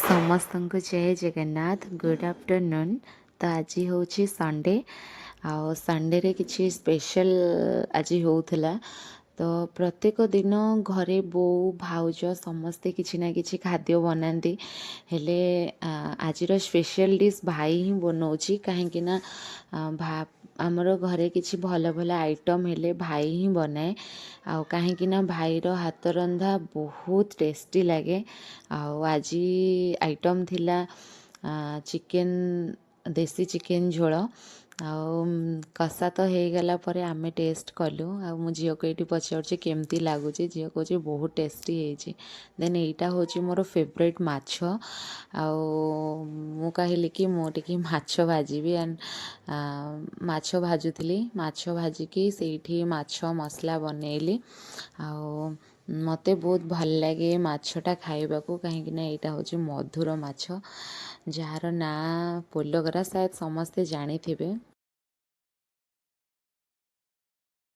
ସମସ୍ତଙ୍କୁ ଜୟ Jagannath. Good afternoon. ତ ଆଜି ହେଉଛି ସଣ୍ଡେ ଆଉ ସଣ୍ଡେରେ କିଛି ସ୍ପେଶାଲ୍ ଆଜି ହେଉଥିଲା। ତ ପ୍ରତ୍ୟେକ ଦିନ ଘରେ ବୋଉ, ଭାଉଜ ସମସ୍ତେ କିଛି ନା କିଛି ଖାଦ୍ୟ ବନାନ୍ତି। ହେଲେ ଆଜିର ସ୍ପେଶାଲ୍ ଡିଶ୍ ଭାଇ ହିଁ ବନଉଛି, କାହିଁକି ନା ଆମର ଘରେ କିଛି ଭଲ ଭଲ ଆଇଟମ୍ ହେଲେ ଭାଇ ହିଁ ବନାଏ। ଆଉ କାହିଁକି ନା ଭାଇର ହାତ ରନ୍ଧା ବହୁତ ଟେଷ୍ଟି ଲାଗେ। ଆଉ ଆଜି ଆଇଟମ୍ ଥିଲା ଚିକେନ୍, ଦେଶୀ ଚିକେନ୍ ଝୋଳ। ଆଉ କଷା ତ ହେଇଗଲା ପରେ ଆମେ ଟେଷ୍ଟ କଲୁ। ଆଉ ମୁଁ ଝିଅକୁ ଏଇଠି ପଚାରୁଛି କେମିତି ଲାଗୁଛି। ଝିଅ କହୁଛି ବହୁତ ଟେଷ୍ଟି ହେଇଛି। ଦେନ୍ ଏଇଟା ହେଉଛି ମୋର ଫେଭରେଟ୍ ମାଛ। ଆଉ ମୁଁ କହିଲି କି ମୁଁ ଟିକେ ମାଛ ଭାଜିବି ଆଣ୍ଡ ମାଛ ଭାଜୁଥିଲି। ମାଛ ଭାଜିକି ସେଇଠି ମାଛ ମସଲା ବନେଇଲି। ଆଉ ମୋତେ ବହୁତ ଭଲ ଲାଗେ ମାଛଟା ଖାଇବାକୁ, କାହିଁକିନା ଏଇଟା ହେଉଛି ମଧୁର ମାଛ, ଯାହାର ନାଁ ପୋଲଗରା, ସାୟଦ ସମସ୍ତେ ଜାଣିଥିବେ।